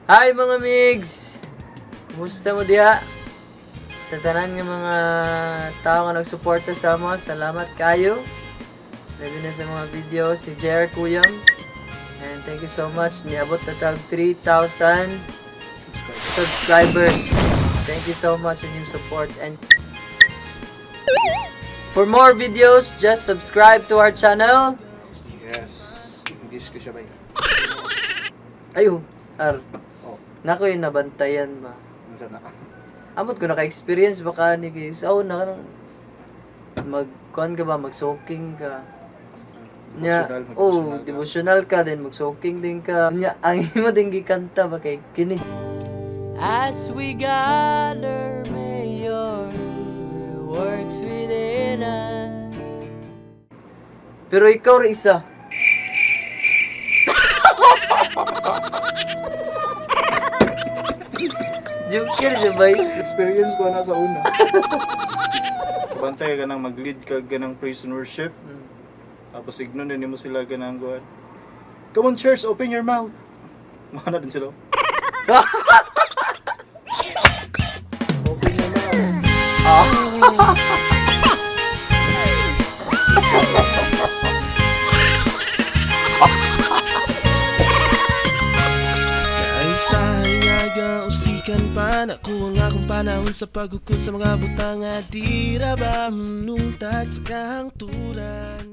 Hi, mga migs! Kumusta mo diha? Sa tanan nga mga tao nga nagsuporta sa amo, salamat kayo. Labi na sa mga videos si Jer Kuyam. And thank you so much. Niabot na tag 3,000 subscribers. Thank you so much in your support. And for more videos, just subscribe to our channel. Yes. English ko siya ba? Ayo, ar. Oh. Nako yung nabantayan ba? Unsa na? Amot ko naka-experience baka ni kay sa una kanang mag kuan ka ba, mag-soaking ka. Nya, Devotional, oh, mag-devotional ka. Devotional ka din, mag-soaking din ka. Nya, ang imo din gikanta ba kay kini. As we gather, may your works within us. Pero ikaw ra isa. Joker siya ba? Experience ko na sa una. Bantay ka nang mag-lead ka ganang praise and worship. Tapos ignon din mo sila ganang guwan. "Come on, church, open your mouth." Mana din sila. Open your mouth. Ay sa hingaga usikan pa. Nakuha nga akong panahon sa pagukod sa mga butang. At di ra ba manungtad sa kahangturan?